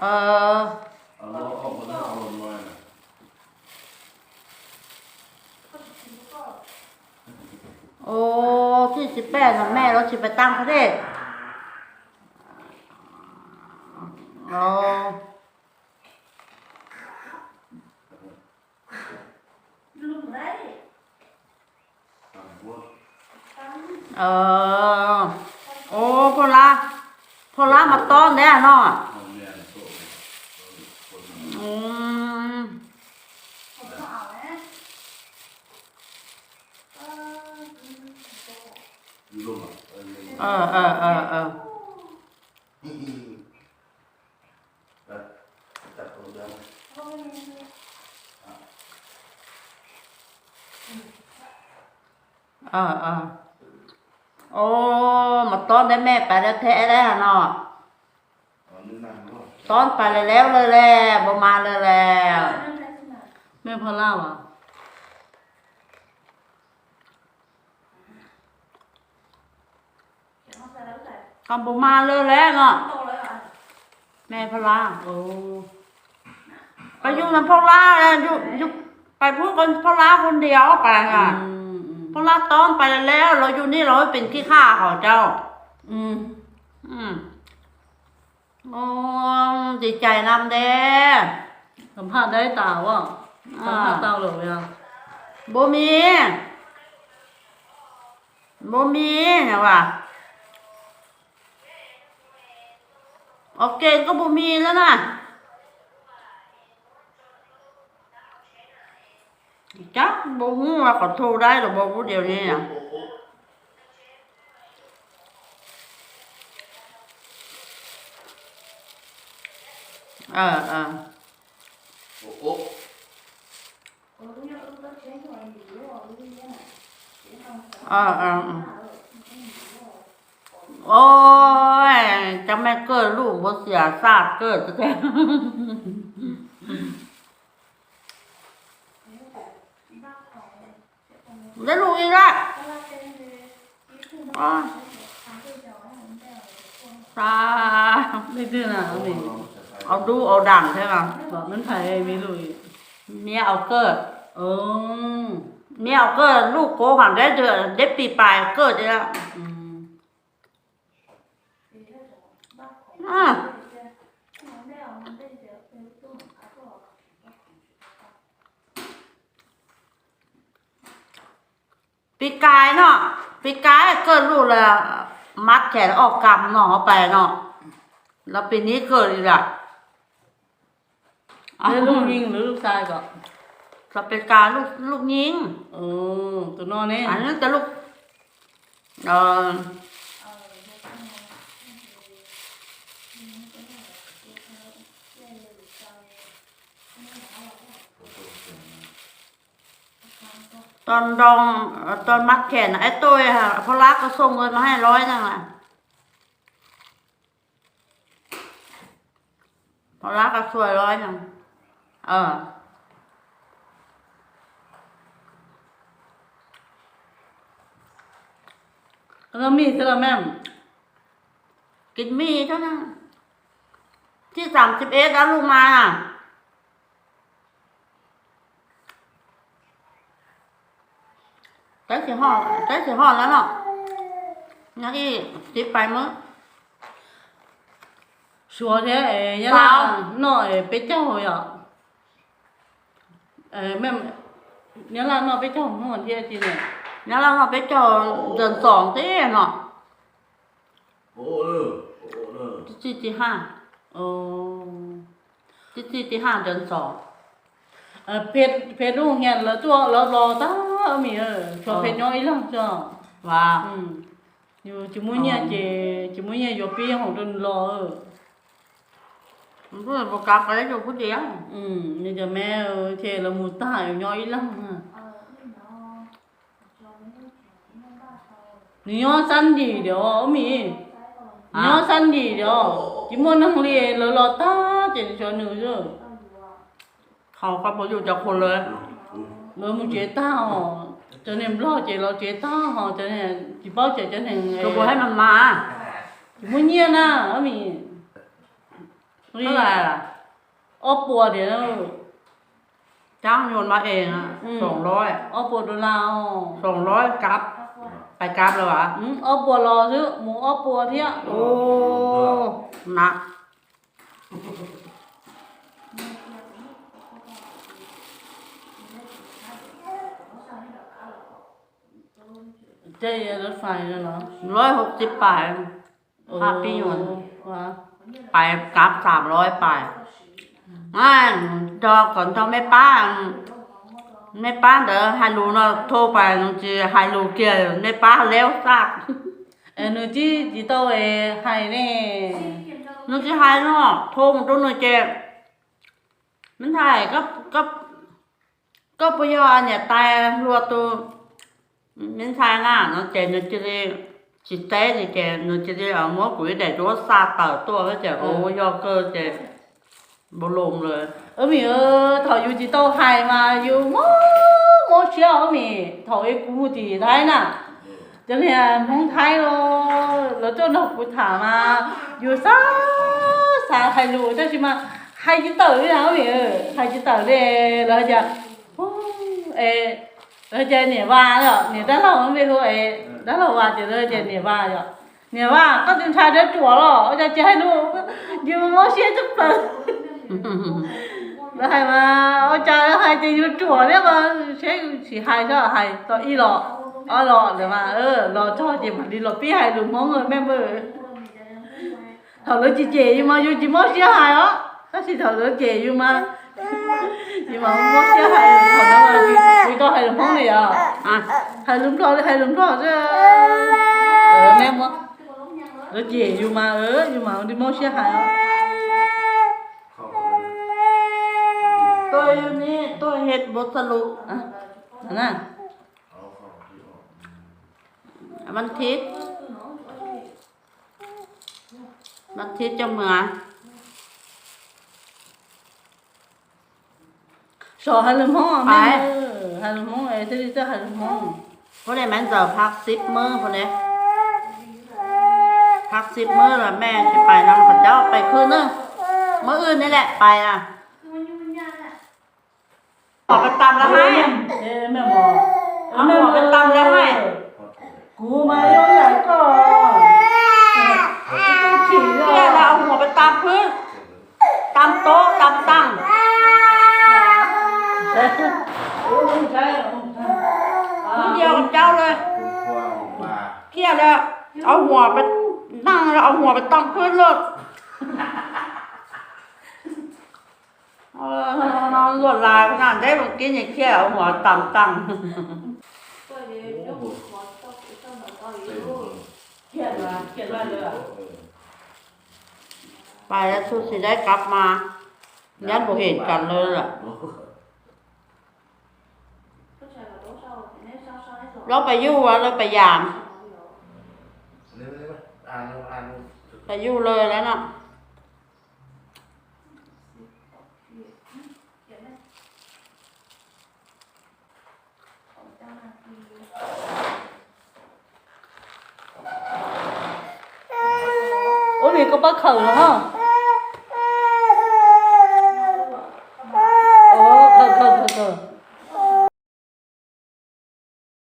ເອີ ເອົາລົດອອກ ເອົາລົດນ້ອຍນະ. ໂອ້ ສີ່ສິບແປດນະແມ່ ລາວຊິໄປຕ່າງປະເທດ. ໂອ້ ເອີ ໂອ້ ພໍ່ລາ ພໍ່ລາມາຕ້ອນແດ່ເນາະ. ອືມ ເອີ ເອີ ເອີ ເອີ. ເອີ ເອີ ໂອ້ ມາຕ້ອນໄດ້ແມ່ໄປແລ້ວແທ້ແລ້ວເນາະ. ຕ້ອນໄປແລ້ວເລີຍແຫຼະ ບໍ່ມາເລີຍແລ້ວ. ແມ່ພໍ່ລາວະ? ກໍບໍ່ມາເລີຍແຫຼະເນາະ ແມ່ພະລາ. ໂອ້ ໄປຢູ່ນຳພວກລາແຫຼະ ຢູ່ ຢູ່ ໄປພຸ້ນກັນພະລາຄົນດຽວໄປຫັ້ນ. ອືມ ອືມ ພະລາຕ້ອນໄປແລ້ວ ລາວຢູ່ນີ້ລາວເປັນຂີ້ຂ້າເຂົາເຈົ້າ. ອືມ ອືມ. ໂອ້ ດີໃຈນຳເດ້. ສຳພາດໄດ້ຕາວະ? ອ່າ ສຳພາດຕາວເລີຍອະ? ບໍ່ມີ ບໍ່ມີຫຍັງວະ ອອກເກນກໍບໍ່ມີແລ້ວນະ. ຈັກ ບໍ່ຮູ້ວ່າເຂົາໂທໄດ້ຫຼືບໍ່ ຜູ້ດຽວນີ້ນະ. ເອີ ເອີ ເອີ ເອີ ເອີ. ໂອ້ຍ ຈັກແມ່ນເກີດລູກບໍ່ເສຍຊາດເກີດແທ້. ໄດ້ລູກອີກລະ. ອໍ ສາ ໄດ້ດື້ນະ ເອົານີ້ ເອົາດຸເອົາດັງແທ້ລະ. ບອກມັນໃຜມີລູກອີກ? ເມຍເອົາເກີດ. ເອີ ເມຍເອົາເກີດ ລູກໂກຫັ້ນໄດ້ເດືອນ ໄດ້ປີປາຍເກີດອີກລະ. ອືມ. ອືມ ປີກາຍເນາະ ປີກາຍເກີດລູກແລ້ວ ມັດແຂນອອກກຳເນາະ ເຮົາໄປເນາະ ແລ້ວປີນີ້ເກີດອີກລະ. ແມ່ນລູກຍິງຫຼືລູກຊາຍເກາະ? ສະເປກາ ລູກ ລູກຍິງ. ເອີ ໂຕນ້ອຍນີ້ ອັນນັ້ນແຕ່ລູກ ເອີ ຕອນດອງ ເອີ ຕອນມັດແຂນ ໄອ້ໂຕ້ຍ ພໍ່ລາກໍສົ່ງເງິນມາໃຫ້ຮ້ອຍໜຶ່ງລະ. ເຮົາລາກະຊ່ວຍຮ້ອຍໜຶ່ງ. ເອີ ແລ້ວມີເທື່ອແມ່ນ ກິນໝີ່ເທົ່ານັ້ນ. ທີສາມສິບເອັດ ອາ ລູກມານະ. ໃກ້ຊິຮອດ ໃກ້ຊິຮອດແລ້ວເນາະ ຍັງອີກສິບປາຍມື້. ສວຍແທ້ ເອີ ຍາລາ ສາວ ນ້ອຍເປັດເຈົ້າເນາະ. ເອີ ແມ່ນ ຍາລານ້ອຍເປັດເຈົ້າ ຮອດວັນທີອາທິດນີ້ ຍາລານ້ອຍເປັດເຈົ້າ ເດືອນສອງຕິເນາະ. ໂອ້ ເອີ ໂອ້ ເອີ ທີສີ່ ທີຫ້າ ໂອ້ ທີສີ່ ທີຫ້າ ເດືອນສອງ. ເອີ ເພັດ ເພັດໂຮງຮຽນລະຕົວະ ລະຫຼໍ່ຕາມີ ເອີ ໂຕເພັດຍ້ອນອີ່ຫຼັງເຈົ້າ ວ່າ ອືມ ຢູ່ຈິມຸຍຽ ເອີ ເຈ ຈິມຸຍຽ ຢູ່ປີຂອງຕົນຫຼໍ່ ເອີ ມັນບໍ່ກັບ ກໍໄດ້ຢູ່ຜູ້ດຽວ. ອືມ ນີ້ຈະແມ່ ເອີ ເທລະໝູຕາຍຍ້ອນອີ່ຫຼັງ ນີ້ຍ້ອນຊັ້ນດີດຽວ ມີ ຮະ ຍ້ອນຊັ້ນດີດຽວ ຈິມົນນັງເລຍ ລະຫຼໍ່ຕາເຈນຊວນໜຶ່ງເດີ້. ເຂົາກໍບໍ່ຢູ່ຈັກຄົນເລີຍ ເມີໝູເຈຕາເນາະ ຈະແນມຫຼໍ່ເຈ ລາວເຈຕາເນາະ ຈະແນມຊິເວົ້າເຈ ຈະແນມ ກໍບໍ່ໃຫ້ມັນມາ ຊິມື້ເຍນະ ມີ ນີ້ເທົ່າໃດລະ? ອອບປົວເດ ຈ້າງຍົນມາເອງອະ ອືມ ສອງຮ້ອຍ ອອບປົວໂດລາ ສອງຮ້ອຍກັບ ໄປກັບແລ້ວຫວາ? ອືມ ອອບປົວລໍຊື້ ໝູອອບປົວທຽບ ໂອ້ ໜັກ ເຈ້ ລົດໄຟແລ້ວເນາະ ຮ້ອຍຫົກສິບປາຍ ໂອ້ ຄ່າປີ້ຍົນ ຫວາ? ໄປກັບສາມຮ້ອຍປາຍ ອືມ ອ້າຍ ດອກກ່ອນ ດອກແມ່ປ້າ ແມ່ປ້າເດີ ໃຫ້ລູກເນາະ ໂທໄປ ນ້ອງຈີໃຫ້ລູກເກຍ ແມ່ປ້າແລ້ວຊາກ ເອີ ໜູຈີ ຈີໂຕເອ ໃຫ້ແນ່ ໜູຈີໃຫ້ເນາະ ໂທມາດູໜ່ອຍເຈ ມັນຖ່າຍກັບ ກັບ ກໍບໍ່ຍອມອັນເນຍ ຕາຍລົວດໂຕ ມັນຖ່າຍໜ້າເນາະ ເຈ ໜູຈີ ຊິແຕະເຈ ໜູຈີ ເອົາໝວກກຸຍແດດໂຕ ສາດເຕົາຕົວ ເຈ ໂອ້ ໂອ້ ຢອກເກີເຈ ບໍ່ລົງເລີຍ ເອີ ມີ ເອີ ເຖົ້າຢູຈີໂຕໃຫ້ມາຢູ່ ໂມ ໂມຊຽວ ມີ ເຖົ້າເອກູ ທີ່ໄທນະ ຈັ່ງແມ່ນເມືອງໄທໂລ ແລ້ວຈົນເຮົາກູຖາມມາ ຢູ່ຊາ ຊາໄທລູ ເຈົ້າຊິມາໄຮຈີເຕີນະ ເອີ ໄຮຈີເຕີເດ້ ແລ້ວຈະ ໂອ້ ເອ ເອີ ຈະເນວ່າເນາະ ເນຕາເລົ່າມັນເປັນໂອເອ ຕາເລົ່າວ່າຈະເລີຍ ຈະເນວ່າເນາະ ເນວ່າກໍຈຶ່ງຊາເດີຕົວເນາະ ຈະ ຈະໃຫ້ລູ ຢູ່ໂມເຊຈະເປີ ແລ້ວໃຫ້ວ່າ ໂອຈາ ແລ້ວໃຫ້ຈະຢູ່ຕົວເນຍວ່າ ເຊຊິໃຫ້ກໍໃຫ້ຕໍ່ອີ່ຫຼໍ່ ອໍຫຼໍ່ ແລ້ວວ່າ ເອີ ຫຼໍ່ຈອຈິມາດີຫຼໍ່ປີ້ໃຫ້ລູມົງເອີ ແມ່ເບີ ເຖົ້າເລີຍຈີເຈຢູ່ມາ ຢູ່ຈີໂມເຊຍຫາຍເນາະ ຖ້າຊິເຖົ້າເລີຍເຈຢູ່ມາ ຈີມາໂມເຊຍຫາຍ ເຖົ້ານັ້ນວ່າຈີ ຈີກໍໃຫ້ລູມົງເລີຍ ອະ ໃຫ້ລຸມທໍ ໃຫ້ລຸມທໍເດີ ເອີ ແມ່ໝົດ ເລີຍເຈຢູ່ມາ ເອີ ຢູ່ມາດີໂມເຊຍຫາຍເນາະ ໂຕຢູ່ນີ້ ໂຕເຮັດບົດສະຫຼຸບ ອະ ອັນນັ້ນ ວັນທິດ ວັນທິດຈະເມືອ ສອນໃຫ້ເລີ່ມຮ້ອງ ໄປ ແມ່ ເອີ ໃຫ້ເລີ່ມຮ້ອງ ເອີ ເທດດີເຕີໃຫ້ເລີ່ມຮ້ອງ ພຸ້ນແຫຼະ ແມ່ນເຈົ້າພັກສິບມື້ພຸ້ນແຫຼະ ພັກສິບມື້ລະແມ່ຊິໄປນຳເຂົາເຈົ້າ ໄປຄືນໜຶ່ງ ມື້ອື່ນນີ້ແຫຼະໄປອະ. ເອົາຫົວໄປຕຳແລ້ວໃຫ້ ເອີ ແມ່ນບໍ່ ເອົາຫົວໄປຕຳແລ້ວໃຫ້ ກູມາຍົງໃຫຍ່ກໍ ເຄຍແລ້ວເອົາຫົວໄປຕຳພື້ນ ຕຳໂຕະ ຕຳຕັ່ງ ມື້ດຽວກັບເຈົ້າເລີຍ ເຄຍແລ້ວເອົາຫົວໄປນັ່ງ ແລ້ວເອົາຫົວໄປຕຳພື້ນໂລດ. ເອີ ລວດລາຍຂະໜາດໃດ ບາງທີນີ້ເຄຍເອົາຫົວຕຳຕັ່ງ ຄຽດວ່າ ຄຽດວ່າເລີຍ ໄປແລ້ວສຸດຊິໄດ້ກັບມາ ຢ້ານບໍ່ເຫັນກັນເລີຍລະ ລາວໄປຢູ່ວ່າ ລາວໄປຢາມ ໄປຢູ່ເລີຍແລ້ວເນາະ. ໂອ້ຍ ມີກໍປາເຂົາເນາະ.